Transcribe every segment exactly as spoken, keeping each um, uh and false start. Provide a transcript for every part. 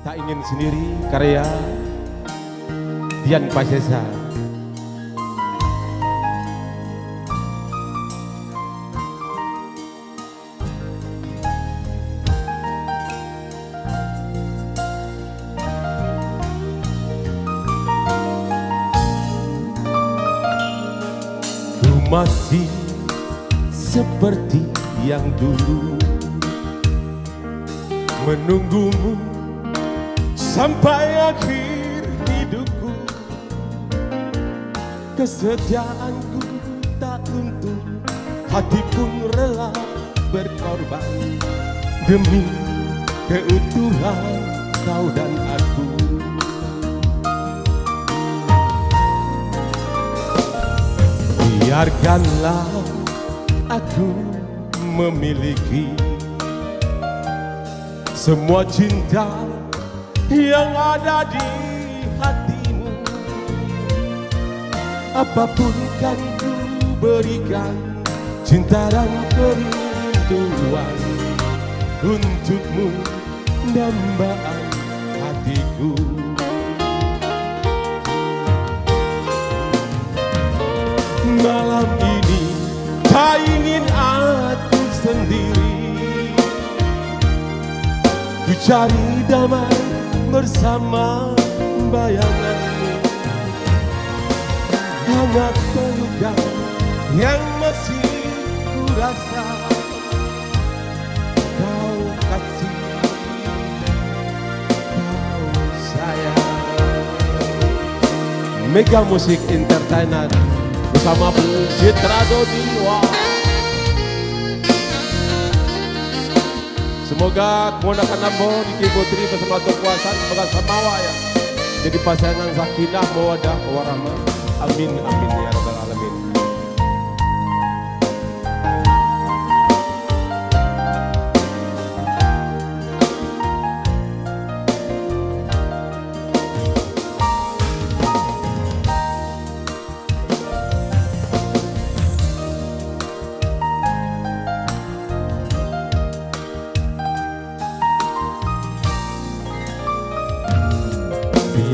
Tak Ingin Sendiri, karya Dian Pasesa. Ku masih seperti yang dulu, menunggumu sampai akhir hidupku. Kesetiaanku tak luntur, hati pun rela berkorban demi keutuhan kau dan aku. Biarkanlah aku memiliki semua cinta yang ada di hatimu. Apapun kan ku berikan, cinta dan kerinduan untukmu, dambaan hatiku. Malam ini tak ingin aku sendiri. Ku cari damai bersama bayanganmu. Hangat pelukan yang masih ku rasa. Kau kasih, kau sayang. Mega Music Entertainment bersama Bung Citra Dodi. Wah. Semoga kemonakan ambo, Diki Putri bersama Tuan Kuasa, semoga sama awak ya, jadi pasangan sakinah, mawadah, warahmah. Amin, amin, ya rabbal alamin.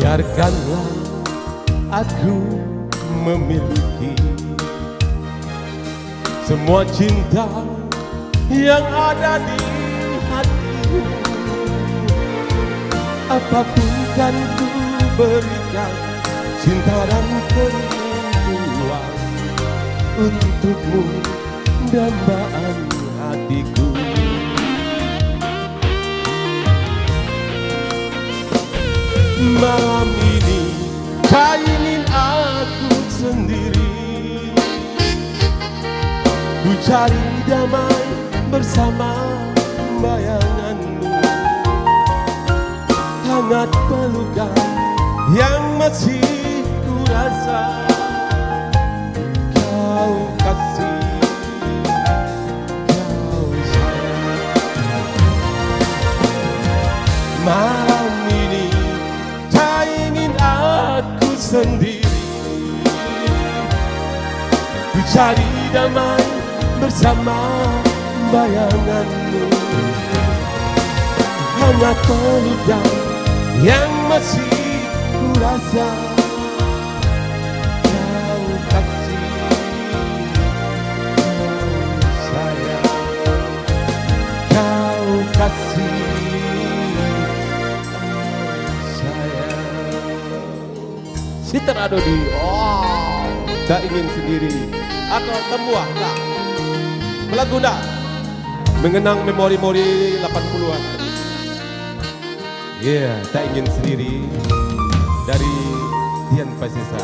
Biarkanlah aku memiliki semua cinta yang ada di hatimu. Apapun kan ku berikan, cinta dan kerinduan untukmu, dambaan hatiku. Malam ini tak ingin aku sendiri. Ku cari damai bersama bayanganmu. Hangat pelukan yang masih ku rasa. Kau kasih, kau sayang. Malam ini tak ingin aku sendiri. Ku cari damai bersama bayanganmu. Hangat pelukan yang masih ku rasa. Kau kasih, kau sayang, kau kasih, kau sayang. Citra Dodi, oh, tak ingin sendiri. Atau tembuah, tak? Belagu, tak? Mengenang memori-mori lapan puluhan. Yeah, tak ingin sendiri dari Dian Pasesa.